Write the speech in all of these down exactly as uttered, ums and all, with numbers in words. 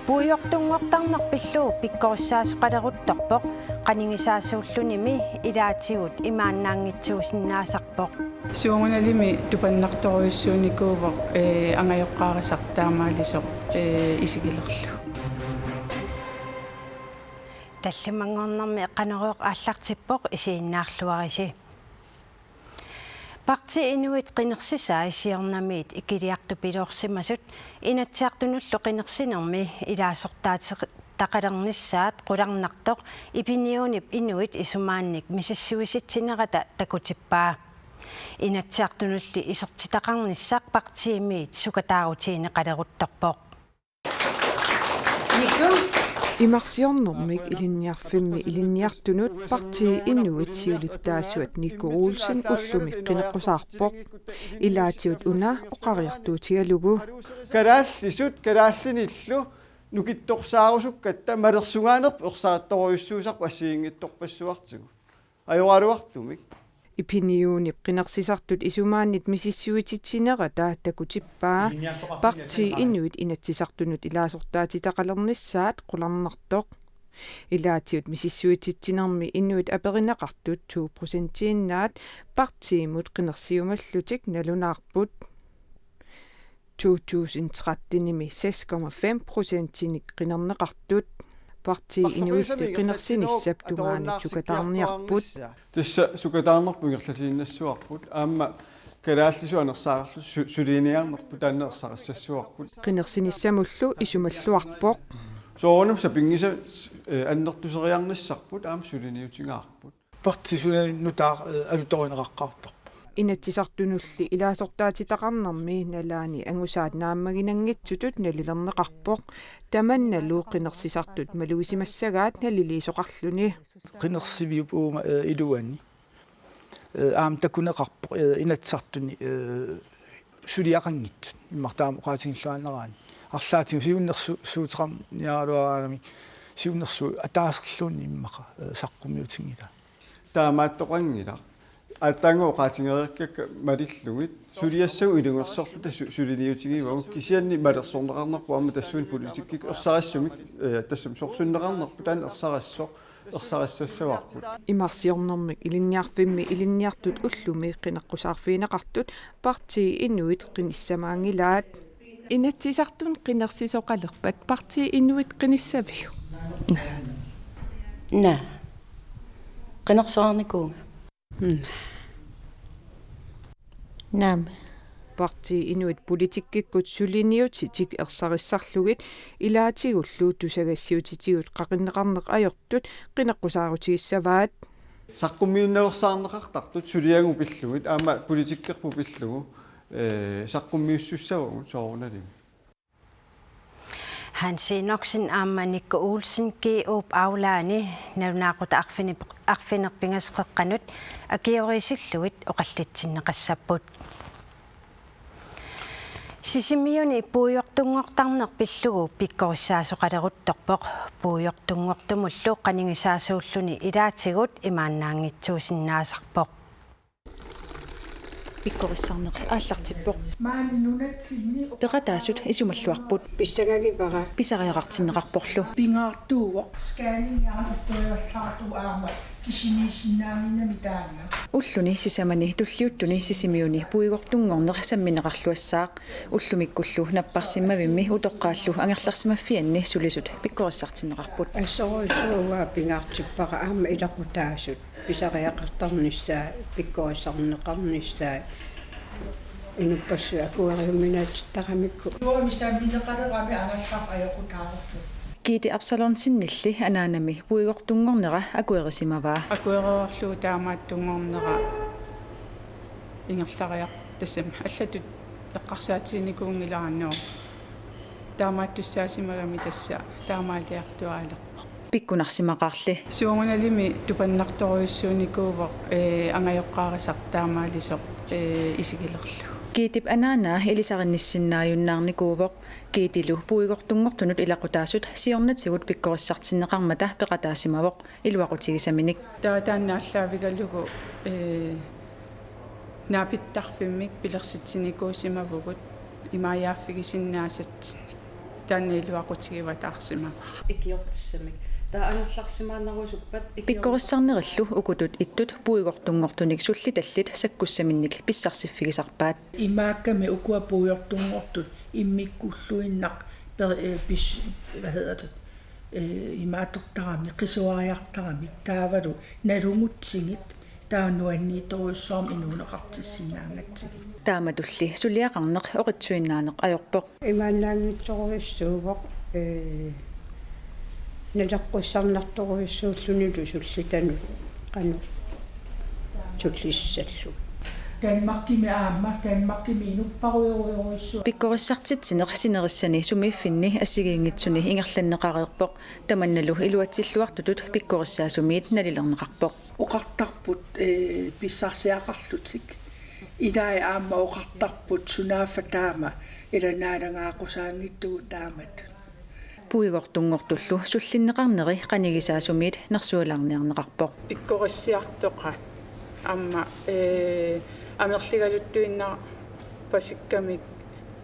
Puigortunngortarneq pillugu pikkorissaasoqaleruttorpoq, qanigisaasuullunimi ilaatigut imaannaanngitsuusinnaasarpoq. Soorunalimi tupannartorujussuunikuuvoq, ee, angajoqqaarisaq taamaalisoq, ee, isigilerlugu. Tallimanngornermi Qanorooq aallartippoq, isiginnaarluarisi. Partii Inuit qinersisai siornamiit ikiliartupiloorsimasut Inatsisartunullu qinersinermi ilaasortaatitaqalernissaat qularnartoq Epiniunip inuit isumaannik misissuisitsinerata takutippaa. Inatsisartunulli isertitaqarnissaq partiimiit sukataarutigineqaleruttorpoq. Imarsiornermik Ilinniarfimmi Ilinniartunut Partii Inuit siulittaasuat Nico Olsen ullumi qineqqusaarpoq. Ilaatigut una oqariartuutigalugu. Kalaallisut kalaallinillu nukittorsaarusukkatta malersugaanerput ersarittorujussuusarput assigiinngitsorpassuartigut. Ajoraluartumik. Epiniunip qinersisartut isumaannit misissuititsinerata takutippaa Partii Inuit Inatsisartunut ilaasortaatitaqalernissaat qularnartoq. Ilaatigut misissuititsinermi inuit aperineqartut to procentiinnaat partiimut qinersiumallutik nalunaarput. To tusind trettenimi seks komma fem procentinik qinerneqartut. Partii Inuilli qinersinissap tungaanut sukataarniarput. Tassa sukataarnerput ingerlatiinnassavarput aamma kalaallisut anersaarlu su-, suliniarnerput taanna ersarissassavarput. Qinersinissamullu isumalluarpoq. Soorunami sapinngisat, ee, annertuseriarnissarput aamma suliniutigaarput. Partii suli nutaaq, ee, alutorineqaqqaartarpoq. Inatsisartunulli ilaasortaatitaqarnermi nalaani angusaat naammaginanngitsutut nalilerneqarpoq. Tamannalu qinersisartut malugisimassagaat naliliisoqarluni. Qinersiviup uuma, ee, iluani, ee, aamma takuneqarpoq, ee, Inatsisartuni, ee, suliaqanngitsut immaqa taama oqaatigilluinnaraanni. Arlaatigut siunnersu-, suuteqarniaraluaraangamik siunnersuut ataaserluunniit immaqa, ee, saqqummiutinngilaat. Taamaattoqanngilaq. Aatsaannguaq oqaatigereerikkakka malillugit suliassagut ilungersorluta su-, suliniutigivagut, kisianni malersorneqarnerput aamma tassuuna politikkikkut ersarissumik, ee, tassami sorsunneqarnerput taanna ersarissoq ersarissassavarput. Imarsiornermik Ilinniarfimmi Ilinniartut ullumi qineqqusaarfigineqartut Partii Inuit qinissamaanngilaat. Inatsisartuni qinersisoqalerpat Partii Inuit qinissaviuk? Naa. Qinersereernikuuvunga. Naamik. Partii Inuit politikkikkut suliniutitik ersarissarlugit ilaatigullu tusagassiutitigut qaqinneqarneq ajortut qineqqusaarutigissavaat. Saqqummiunnaveersaarneqartartut suliagut pillugit aamma politikkerput pillugu, ee, saqqummiussussavagut soorunalimi. Hans Enoksen aamma Nico Olsen G O-p aulaani nalunaaqutaq arfini-, arfineq-pingasut qeqqanut akioriisillugit oqallitsinneqassapput. Sisimiuni puigortunngortarneq pillugu pikkorissaasoqaleruttorpoq. Puigortunngortumullu qanigisaasuulluni ilaatigut imaannaanngitsuusinnaasarpoq. Pikkorissarneq aallartippoq. Peqataasut isumalluarput. Pissangagivara. Pisariaqartinneqarporlu. Pingaartuuvoq. Scanningiarneq upperisartuuvoq aamma kisimiissinnaannginnami taanna. Ulluni sisamani tulliuttuni Sisimiuni puigortunngorneq sammineqarluassaaq. Ullumikkullu napparsimmavimmi utoqqaallu angerlarsimaffianni sulisut pikkorissartinneqarput. Assorujussuaq pingaartippara aamma ilaqutaasut. Pisariaqartarnissaat, pikkorissarneqarnissaat, inuppassuit akueriuminaatittaramikku. Juami sammineqalerami angerlarput ajoqutaalerput. Gitte Absalonsenilli anaanami puigortunngornera akuerisimavaa. Akuereerlugu taamaattunngornera ingerlariar-, tassami allatut eqqarsaatiginikuunngilara, taamaattussaasimagami tassa taamaaliartuaalerpoq. Pikkunarsimaqaarli. Soorunalimi tupannartorujussuunikuuvoq, ee, angajoqqaarisaq taamaalisoq, ee, isigilerlugu. Gittep anaanaa ilisarinissinnaajunnaarnikuuvoq. Gittelu puigortunngortunut ilaqutaasut siornatigut pikkorissartinneqarmata peqataasimavoq iluaqutigisaminik. Taava taanna aallaavigalugu, ee, naapittarfimmik pilersitsinikuusimavugut imaajaaffigisinnaasatsinnik. Taanna iluaqutigivataarsimavara. Ikiortissamik. Taava angerlarsimaannarusuppat ikior- Pikkorissarnerillu ukutut ittut puigortunngortunik sullitallit sakkussaminnik pissarsiffigisarpaat. Imaakkami ukua puigortunngortut immikkulluinnaq per-, eh, pis-, hvad hedder det? Eh, imaattortaramik, qisuariartaramik, taavalu nalugutsigit, taava nuanniittorujussuarmik inuuneqartissinnaangatsigit. Taamatulli suliaqarneq oqitsuinnaaneq ajorpoq. Imaannaanngitsorujussuuvoq, eh, naleqqussarnartorujussuullunilu sullitanut qanoq sullissallugu. Danmarkimi aamma, Danmarkimi inupparujorujussuaq. Pikkorissartitsineq sinerissani sumiiffinni assigiinngitsuni ingerlanneqareerpoq. Tamannalu iluatsilluartutut pikkorissaasumiit nalilerneqarpoq. Oqartarput, eh, pissarsiaqarlutik. Ilai aamma oqartarput sunaaffa taama ila naalagaaqusaanngitsugut taamatut. Puigortunngortullu sullinneqarneri qanigisaasumiit nersualaarniarneqarpoq. Pikkorissiartoqaat aamma, eh, amerligaluttuinnarpasikkamik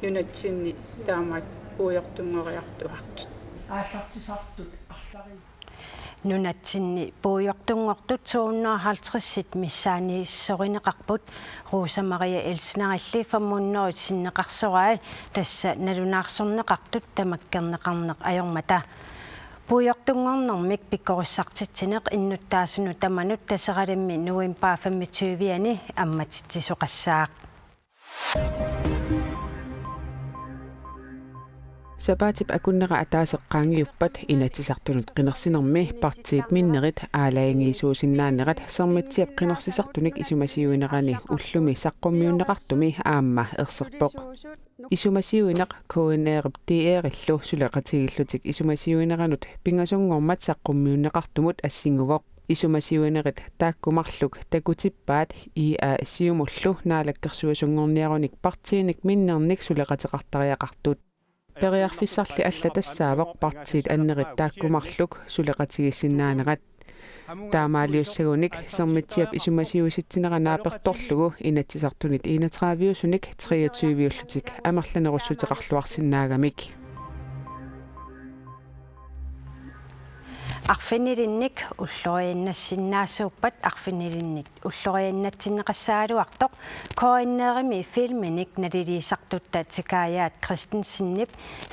nunatsinni taamaat puigortunngoriartuaartut. Aallartisartut arlariit. Nunatsinni puigortunngortut to hundrede og halvtredsit missaaniissorineqarput. Rosa Maria Elsnerilli fem hundrede sinneqarsorai, tassa nalunaarsorneqartut tamakkerneqarneq ajormata. Puigortunngornermik pikkorissartitsineq innuttaasunut tamanut Taseralimmi november femogtyve-ani ammatitsisoqassaaq. Sapaatip akunnera ataaseq qaangiuppat Inatsisartunut qinersinermi partiit minnerit aalajangiisuusinnaanerat Sermitsiap qinersisartunik isumasiuinerani ullumi saqqummiunneqartumi aamma erserpoq. Isumasiuineq K N R-ip D R-illu suleqatigiillutik isumasiuineranut pingasunngormat saqqummiunneqartumut assinguvoq. Isumasiuinerit taakku marluk takutippaat I A Siumullu naalakkersuisunngorniarunik partiinik minnernik suleqateqartariaqartut. Periarfissarli alla tassaavoq partiit annerit taakku marluk suleqatigiissinnaanerat. Taamaaliussagunik Sermitsiap isumasiuisitsinera naapertorlugu Inatsisartunit enogtredive-usunik treogtyve-ullutik amerlanerussuteqarluarsinnaagamik. Arfinilinnik ulloriannassinnaasuuppat arfinilinnik ulloriannatsinneqassagaluartoq K N R-imi filminik naliliisartutta Tikajaat Christensenip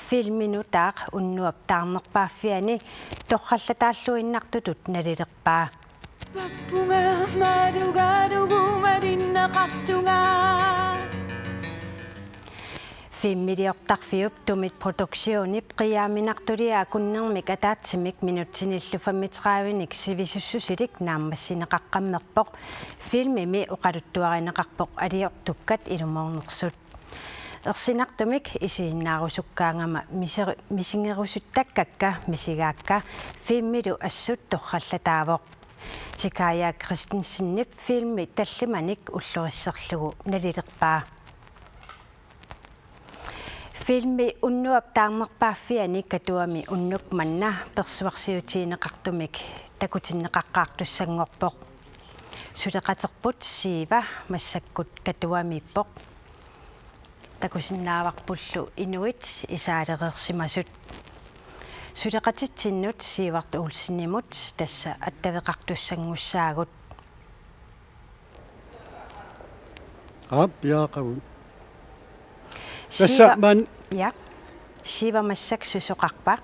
filmi nutaaq Unnuap taarnerpaaffiani torrallataalluinnartutut nalilerpaa. Pappunga malugalugu malinneqarlunga. Filmiliortarfiup Tumit Produktionip qiiaminartulia akunnermik ataatsimik minutsinillu femogtredive-nik sivisussusilik naammassineqaqqammerpoq. Filmimi oqaluttuarineqarpoq aliortukkat ilumoornersut. Ersinartumik isiginnaarusukkaangama miser-, misigerusuttakkakka misigaakka filmilu assut torrallataavoq. Tikajaat Christensenip filmi tallimanik ullorisserlugu nalilerpaa. Filmi Unnuap taarnerpaaffiani Katuami unnuk manna persuarsiutigineqartumik takutinneqaqqaartussanngorpoq. Suleqaterput Siiva massakkut Katuamiippoq. Takusinnaavarpullu inuit isaalereersimasut. Suleqatitsinnut Sivert Olsenimut tassa attaveqartussanngussaagut. Aap, piaaqagut. Tassa Siiva, maan- ja. Siiva massakkut susoqarpa?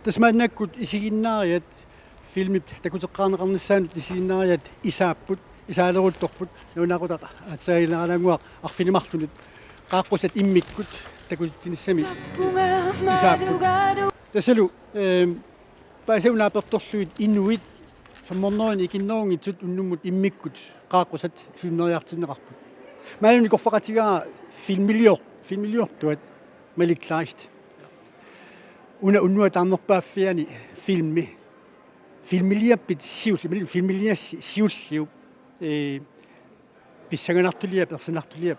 Tassa maannakkut isiginnaariat filmip takuteqqaarneqarnissaanut isiginnaariat isaapput, isaaleruttorput, nalunaaqutaq aatsaaginnaraannguaq arfineq-marlunut qaaqqusat immikkut takutitsinissami isaapput. Tassalu, ehm, paasisagut naapertorlugit inuit femhundrede ikinnerunngitsut unnummut immikkut qaaqqusat filmeriartinneqarput. Maannakkut nikorfaqatigaara filmilior-, filmiliortuat Malik Kleist. Una Unnuap taarnerpaaffiani filmi. Filmiliappit siulliup, filmiliassi siulliup, ee, pissanganartuliap, ersinartuliap,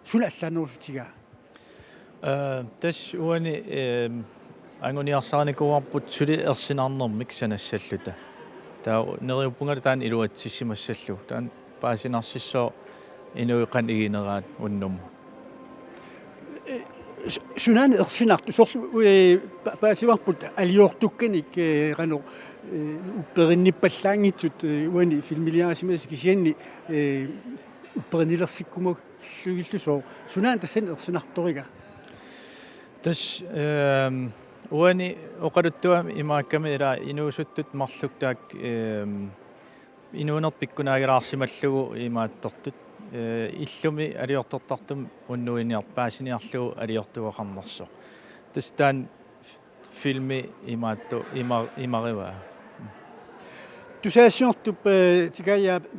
suna allaanerussutigaa? Ee, tassa uani, ee, anguniarsarinikuuarput suli ersinarnermik sanassalluta. Taava neriuppungalu taanna iluatsissimassallugu. Taanna paasinarsissooq inuit qanoq igineraat unnummut. Ee, Sunaana ersinartoq soorlu, eh, pa-, paasivarput aliortukkanik, eh, qanoq, eh, upperinnippallaanngitsut, eh, uani filmiliarisimasut kisianni, eh, upperinnilersikkumallugillu sooq. Sunaana tassani ersinartoriga? Tassa, ehm, uani oqaluttuami imaakkami ila inuusuttut marluk taakku, ehm, inuuneq pikkunaagilaarsimallugu imaattortut, eh, illumi aliortortartumi unnuiniar-, paasiniarlugu aliortuaqarnersoq. Tassa taanna filmi imaattoq ima-, imarivaa. Tusagassiortup, eh, Tikaiaap, eh,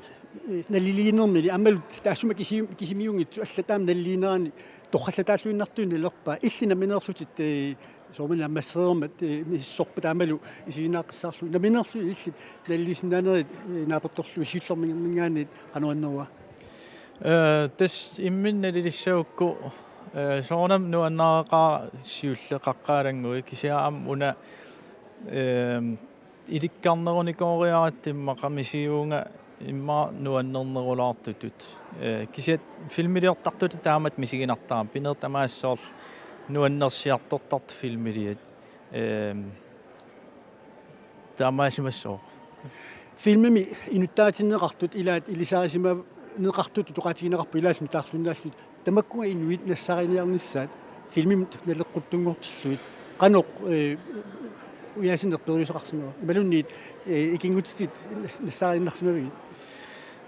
naliliinermini aammalu taassuma kisi-, kisimiunngitsoq allat aamma naliliinerani torrallataalluinnartunik nalerpaa. Illit nammineerlutit, eh, soorunami naammassereermat, eh, misissorpat aammalu isiginnaaqqissaarlugu. Nammineerlutit illit naliliisinnaanerit, eh, naapertorlugu siullermik ingerlanerani qanoq annerua? Eh, tassa imminut nalilissagukku, eh, soorunami nuannaraqaaq siulleq qaqqat alannguit kisianni aamma una, eh, ilikkarnerunikooriaratta immaqa misigivunga immaqa nuannernerulaartutut. Eh, kisianni filmiliortartutut taamatut misiginartarami pineq tamaasa soorlu nuannersiartortartut filmiliat. Ehm, taamaasimassooq. Filmimi inuttaatinneqartut ilaat ilisarisimaneqartutut oqaatigineqarput ilaallu nutaarluinnaallutik. Tamakku inuit nassaariniarnissaat filmimut naleqquttunngortillugit. Qanoq, eh, ujaasineq periuseqarsimava? Imaluunniit, eh, ikinngutitit nas-, nassaariinnarsimavigit?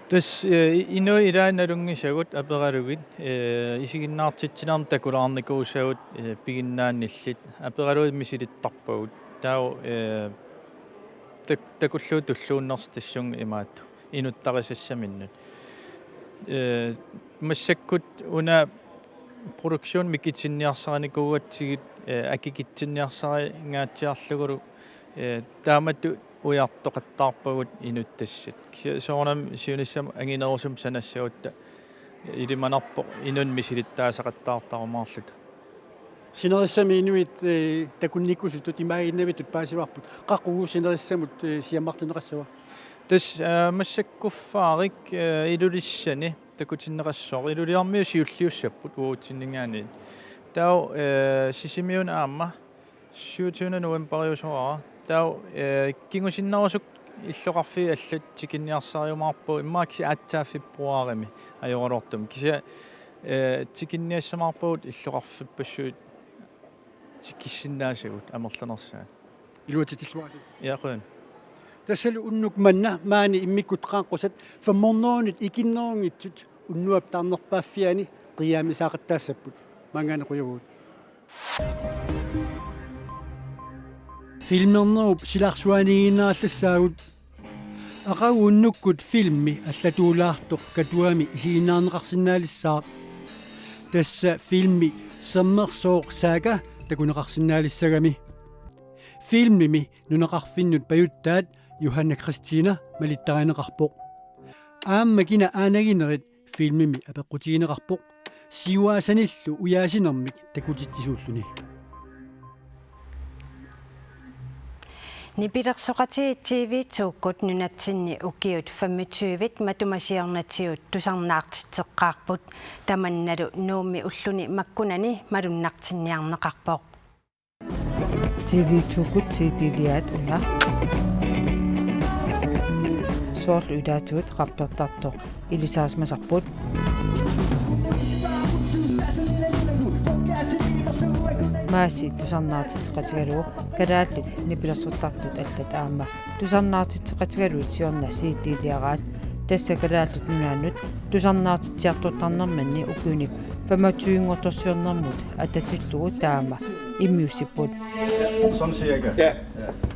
Tassa, eh, i-, inuit ilaat nalunngisagut aperalugit, eh, isiginnaartitsinermut takulaarnikuusagut, eh, piginnaannillit, aperalugit misilittarpagut. Taava, eh, tak-, takullugu tulluunnersoq tassunga imaattoq inuttarisassaminnut. Eh, massakkut una produktion mikitinniarsarinikuugatsigit, eh, akikitsinniarsaringaatsiarlugulu, eh, taamatut ujartoqattaarpagut inuttassat. Kisianni soorunami siunissamut anginerusumik sanassagutta ilimanarpoq inunnik misilittaasaqattaartarumaarluta. Sinerissami inuit, eh, takunnikuusutut imaaginnavitut paasivarput. Qaqugu sinerissamut, eh, siammartinneqassava? Tassa, eh, massakkut Faarik, eh, Ilulissani takutinneqassaaq. Iluliarmiut siulliussapput uagutsinninngaanniit. Taava, eh, Sisimiuni aamma syvogtyvende novembariusoraara. Taava, eh, kingusinnerusukkut illoqarfiit allat tikinniarsariumaarpagut immaqa kisianni aatsaat februarimi ajoraluartumik. Kisianni, eh, tikinniassamaarpagut illoqarfippassuit tikissinnaasagut amerlanersaat. Iluatsitsilluaritsi. Ja, qujan. Tassalu unnuk manna maani immikkut qaaqqusat femhundredenit ikinnerunngitsut unnuap taarnerpaaffiani qiiaamisaaqattaassapput. Maanngaanniit qujavugut. Filmernerup silarsuaniiginnarallassaagut. Aqagu unnukkut filmi allatuulaartoq Katuami isiginnaarneqarsinnaalissaaq. Tassa filmi Sermersooq saaga takuneqarsinnaalissagami. Filmimi nunaqarfinnut pajuttaat Johanna Kristina malittarineqarpoq. Aamma kina aanaginerit filmimi apeqqutigineqarpoq, siuaasanillu ujaasinermik takutitsisuulluni. Nipilersoqatigiit T V to-kkut nunatsinni ukiut femogtyvit matuma siornatigut tusarnaartitseqqaarput. Tamannalu Nuummi ulluni makkunani malunnartinniarneqarpoq. T V to-kkut C D-liaat una. Soorlu ilaatigut rappertartoq ilisarisimasarput. Maasi tusarnaartitseqatigalugu kalaallit nipilersortartut allat aamma tusarnaartitseqatigalugit siorna C D-liaraat. Tassa Kalaallit Nunaannut tusarnaartitsiartortarnermanni ukiunik femogtyvinngortorsiornermut atatillugu taama immiussipput. Sådan cirka. Ja.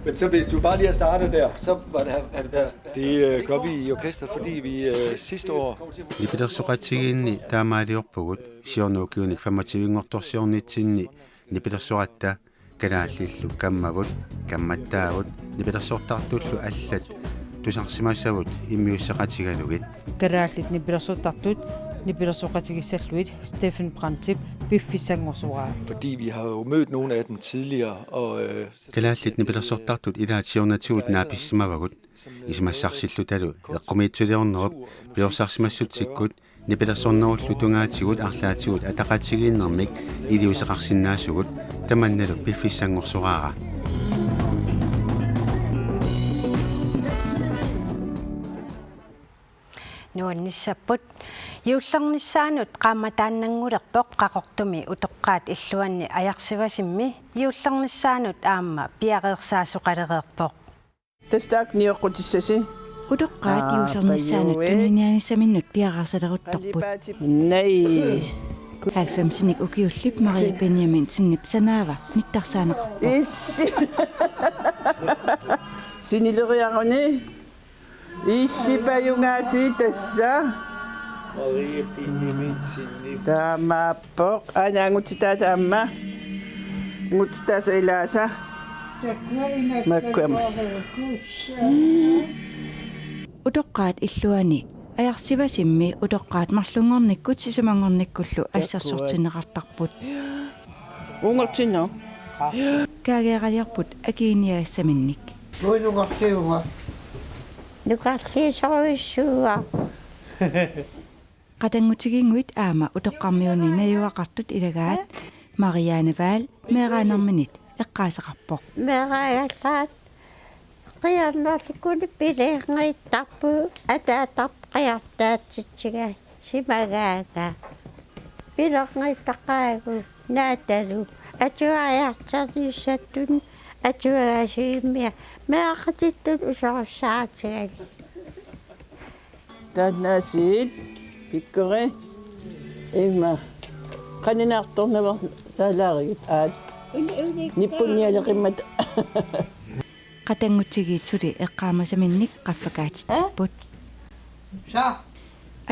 Men så hvis du bare lige har startet der, så var det, er det... Det, øh, gør vi i orkestret, fordi vi, øh, sidste år... Nipilersoqatigiinni taamaaliorpugut siorna ukiunik femogtyvinngortorsiornitsinni nipilersoratta kalaallillu kammavut, kammattaavut, nipilersortartullu allat tusarsimasavut immiusseqatigalugit. Kalaallit nipilersortartut nipilersoqatigissallugit Steffen Brandtip piffissanngorsooraa. Fordi vi har jo mødt nogle af dem tidligere, og, øh, Kalaallit nipilersortartut ilaat siornatigut naapissimavagut. Isumassarsillutalu eqqumiitsuliornerup piorsarsimassutsikkut Nipilersornerullu tungaatigut arlaatigut ataqatigiinnermik iliuuseqarsinnaasugut, tamannalu piffissanngorsoraara. Nuannissapput. Juullernissaanut qaammataannanngulerpoq Qaqortumi utoqqaat illuanni Ajarsivasimmi juullernissaanut aamma piareersaasoqalereerpoq. Tassa taakku nioqqutissasi. Utoqqaat Aa, juullernissaanut pajuit. Tuniniaanissaminnut piareersaleruttorput. Qalipaatit. Nej. Halvfemsinik ukiullip Maria Benjaminsenip sanaava nittarsaaneqarpoq. It-, sinileriaruni. Illit pajunngaasiit tassa. Maria Benjaminsenip. Taamaappoq. Aana angutsitaata aamma. Angutsitaasa ilaasa. Makkuama. Utoqqaat illuani Ajarsivasimmi utoqqaat marlunngornikkut sisamanngornikkullu assersortinneqartarput. Uunngortinnaq. Kaageeraliorput akiiniagassaminnik. Uinugartiunga. Nukarliisorujussuuara. Qatanngutigiinnguit aamma utoqqarmiunit najugaqartut ilagaat Marianne Wahl meeraanerminit eqqaasaqarpoq. Meeraagallaat qiarnerlukuni pilerngittarput ataatarput qiartaatsitsigasimagaanga. Pilerngittoqaagut naatalu atuariartorniussattut atuagasuimmia meeraqatittut usorissaatigalugit. Taannaasiit pikkori imma qaninaartornaver taalaarigit aat. Nippunnialeqimmat. Qatanngutigiit suli eqqaamasaminnik qaffakaatitsipput. Sa.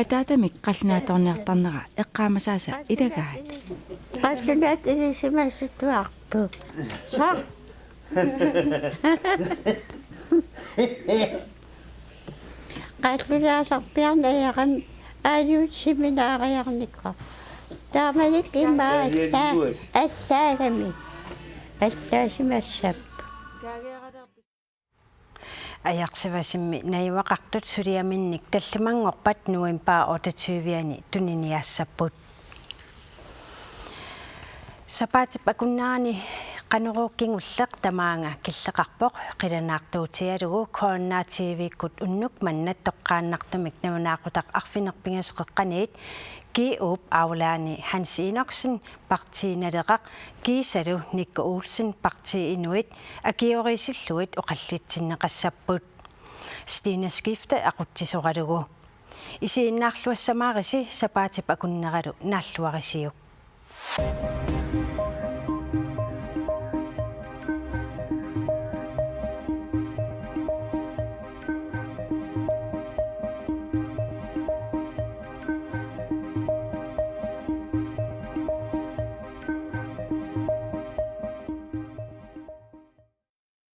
Ataatamik qallunaatoorniartarnera eqqaamasaasa ilagaat. Qallunaat ilisimasuttuarput. Sa. Qallunaasarpiarneq ajorami aajuna seminariarnikoq. Taamanikkut immaqa alla-, allaagami. Allaasimassapput. Ajarsivasimmi najugaqartut suliaminnik tallimanngorpat november otteogtyve-ani tuniniaassapput. Sapaatip akunnerani Qanorooq kingulleq tamaanga killeqarpoq, qilanaartuutigalugu K N R T V-kkut unnuk manna toqqaannartumik nalunaaqutaq arfineq-pingasut qeqqaniit G O-p aulaani Hans Enoksen, Partii Naleraq, kiisalu Nick Olsen, Partii Inuit, akioriisillugit oqallitsinneqassapput. Stine Skifte aqutsisoralugu. Isiginnaarluassamaarisi sapaatip akunneralu naalluarisiuk.